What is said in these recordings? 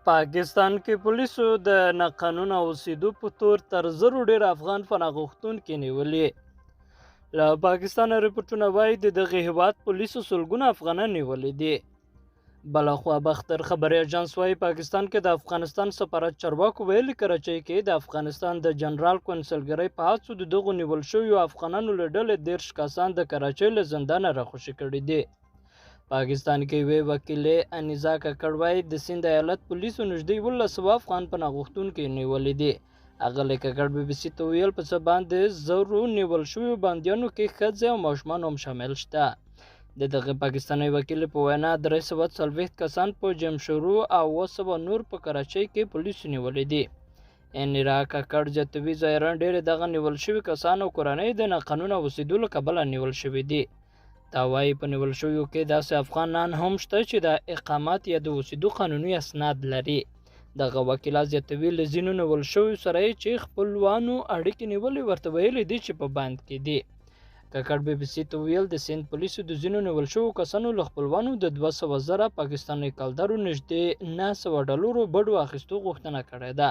پاکستان کې پولیسو د ناقانونه اوسېدو په تور تر 1000 ډېر افغان پناه غوښتونکي نیولي. له پاکستانه رپوټونه وايي د دغه هیواد پولیسو سلګونه افغانان نیولي دي. بلخوا باختر خبري اژانس وايي پاکستان کې د افغانستان سفارت چارواکو ویلي کراچۍ کې د افغانستان د جنرال کونسلګرۍ په هڅو د دغو نیول شویو افغانانو له ډلې 30 کسان د کراچۍ له زندانه راخوشې کړي دي. پاکستان کې یوې وکیلې انیزا کاکړ وايي د سیند ایالت پولیسو نږدې 1700 افغان پناه غوښتونکي نیولي دي. اغلې کاکړ بي بي سي ته وویل په څه باندې 1000 نیول شویو بندیانو کې ښځې او ماشومان هم شامل شته. د دغه پاکستاني وکیلې په وینا 340 کسان په جمشورو او 700 نور په کراچۍ کې پولیسو نیولي دي. انیرا کاکړ زیاتوي ظاهرا ډېری دغه نیول شوي کسان او کورنۍ د ناقانونه اوسېدو له کبله نیول شوي دي. دا وايي په نیول شویو کې داسې افغانان هم شته چې د اقامت یا د اوسېدو قانوني اسناد لري. دغه وکیله زیاتوي له ځینو نیول شویو سره یې چې خپلوانو اړیکې نیولې ورته ویلي دي چې په بند کې دي. کاکړ بي بي سي ته وویل د سند پولیسو د ځینو نیول شویو کسانو له خپلوانو د 200,000 پاکستاني کلدارو نږدې 900 ډالرو بډو اخیستو غوښتنه کړې ده.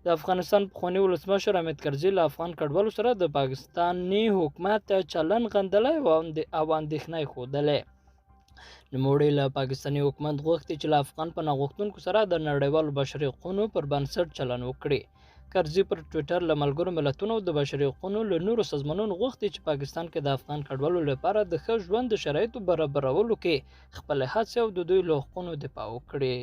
د افغانستان پخواني ولسمشر حامد کرزي له افغان کډوالو سره د پاکستاني حکومت چلن غندلی او اندېښنه یې ښودلې. نوموړي له پاکستاني حکومت غوښتي چې له افغان پناه غوښتونکو سره د نړیوالو بشري حقونو پر بنسټ چلن وکړي. کرزي پر ټویټر له ملګرو ملتونو او د بشري حقونو له نورو سازمانونو غوښتي چې پاکستان کې د افغان کډوالو لپاره د ښه ژوند د شرایطو برابرولو کې خپلې هڅې او د دوی له حقونو دفاع وکړي.